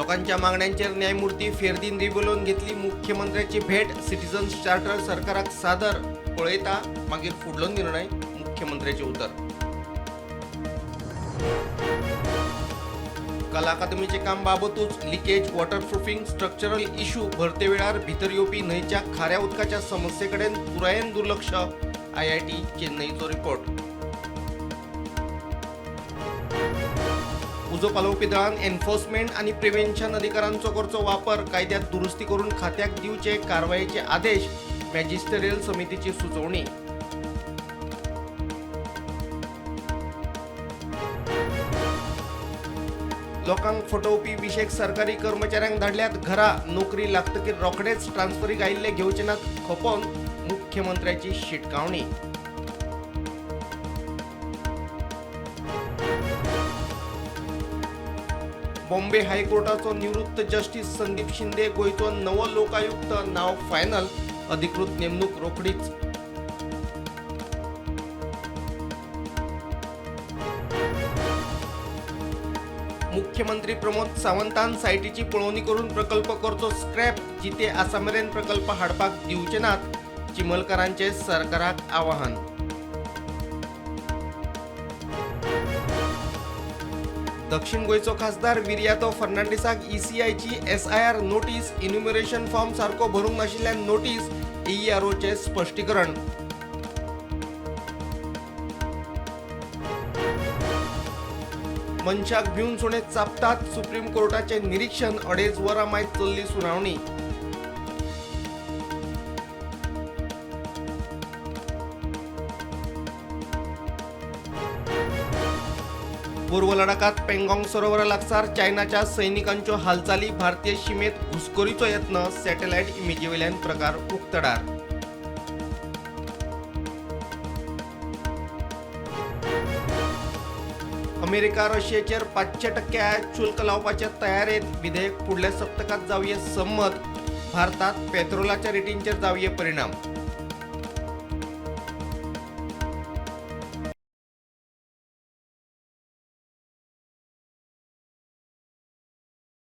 लोकांच्या मागण्यांचेर न्यायमूर्ती फेर्दीन रिबेलोन घेतली मुख्यमंत्र्याची भेट. सिटीजन्स चार्टर सरकाराक सादर, पळयता मागीर फुडलो निर्णय, मुख्यमंत्र्याचे उतर. कला अकादमीचे काम बाबतूच लिकेज, वॉटरप्रुफिंग, स्ट्रक्चरल इश्यू, भरते वेळार भितर येवपी न्हंयच्या खाऱ्या उदकाच्या समस्ये कडेन पुरायेन दुर्लक्ष, आयआयटी चेन्नईचो रिपोर्ट. उजो पालोवपी दळान एन्फोर्समेंट आनी प्रिव्हेन्शन अधिकारांचो करचो वापर, कायद्यात दुरुस्ती करून खात्याक दिवचे कारवायेचे आदेश, मॅजिस्टरियल समितीची सुचोवणी. लोकांक फटोवपी विशेक सरकारी कर्मचाऱ्यांक धाडल्यात घरा, नोकरी लागतकीर रोखडेच ट्रान्स्फरीक आयिल्ले घेवचे नात खपोवन मुख्यमंत्र्याची शिटकावणी. बॉम्बे हायकोर्टाचो निवृत्त जस्टीस संदीप शिंदे गोंयचो नवो लोकायुक्त, नाव फायनल, अधिकृत नेमणूक रोखडीच. मुख्यमंत्री प्रमोद सावंतान सायटीची पळोवणी करून प्रकल्प करचो स्क्रॅप, जिते आसा मेरेन प्रकल्प हाडपाक दिवचे नात, चिमलकारांचे सरकाराक आवाहन. दक्षिण गोंयचो खासदार विरियातो फर्नांडीसाक ईसीआयची एसआयआर नोटीस, इन्युमरेशन फॉर्म सारको भरूंक नाशिल्ल्यान नोटीस, एईआरओचे स्पश्टीकरण. मनशाक भिवन सुणे चाबतात, सुप्रीम कोर्टाचे निरीक्षण, 2.5 वरां मायत चल्ली सुनावणी. पूर्व लडाखात पेंगॉंग सरोवरा लागसार चायनाच्या सैनिकांच्यो हालचाली, भारतीय शिमेत घुसखोरीचो यत्न, सॅटेलायट इमेजीवेल्यान प्रकार उक्तडार. अमेरिका रशियेचेर 500% आयात शुल्क लावपाच्या तयारेत, विधेयक फुडल्या सप्तकात जावये संमत, भारतात पेत्रोलाच्या रेटींचेर जावये परिणाम.